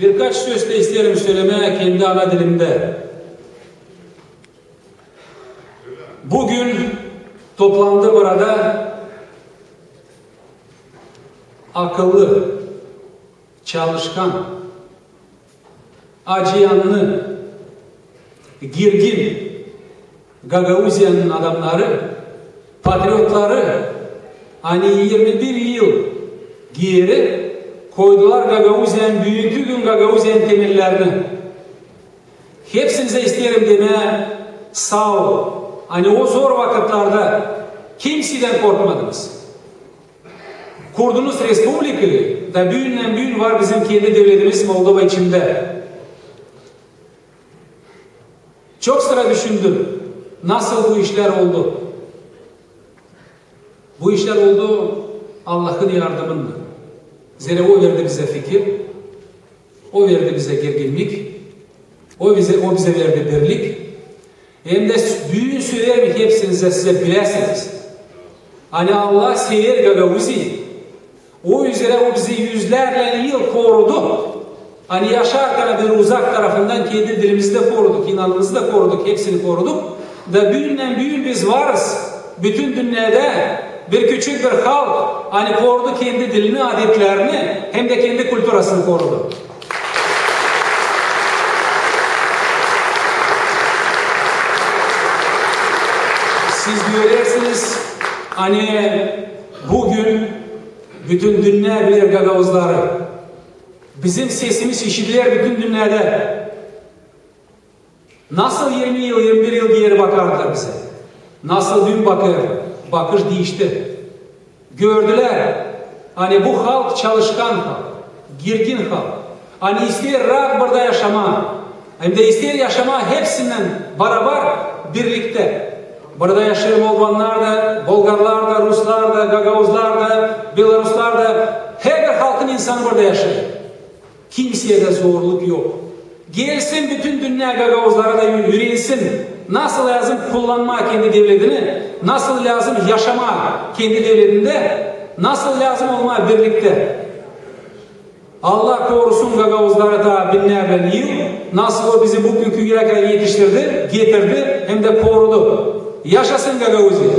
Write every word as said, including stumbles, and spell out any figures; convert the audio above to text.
Birkaç söz dä isteerim sölemää kendi ana dilimdä. Büün toplandı burada akıllı, çalışkan, acıyannı, girgin Gagauziyanın adamnarı, patriotları, ani irmi bir yıl geeri koydular Gagauziyanın, büünkü gün Gagauziyanın temellerini. Hepsinizä isteerim demää saa olun. Ani o zor vakıtlarda kimseydän korkmadınız. Kurdunuz respublikayı, da büündän-büün var bizim kendi devletimiz Moldova içindä. Çok sıra düşündüm, nasıl bu işlär oldu. Bu işlär oldu Allahın yardımınnan. Zerä O verdi bizä fikir, O verdi bizä girginnik, O bizä, O bizä verdi birlik. Hem dä büün söleerim hepsinizä, sizä biläsiniz, ani Allah sever Gagauziyayı. O üzerä O bizi üzlärlän yıl korudu. Ani yaşarkan bir uzak tarafından kendi dilimizi dä koruduk, inanımızı da koruduk, hepsini koruduk. Da büündän-büün biz varız. Bütün dünnedä bir küçük bir halk, ani korudu kendi dilini, adetlerini, hem dä kendi kulturasını korudu. Siz görersiniz, ani büün bütün dünnä biler gagauzları. Bizim sesimiz işidiler bütün dünnedä. Nasıl irmi yıl, irmi bir yıl geeri bakardılar bizä, nasıl büün bakêr, bakış diişti. Gördülär, ani bu halk çalışkan halk, girgin halk, ani isteer raat burada yaşamaa, hem dä isteer yaşamaa hepsindän barabar, birliktä. Burada yaşêêr moldovalılar da, bolgarlar da, ruslar da, gagauzlar da, beloruslar da, herbir halkın insanı burada yaşêêr. Kimseyä dä zorluk yok. Gelsin bütün dünnä gagauzları da üürensin, nasıl lääzım kullanmaa kendi devletini, nasıl lääzım yaşamaa kendi devletindä, nasıl lääzım olmaa birliktä. Allah korusun gagauzları taa binnärlän yıl, nasıl O bizi büünkü günä kadar etiştirdi, getirdi hem dä korudu. Yaşasın Gagauziya!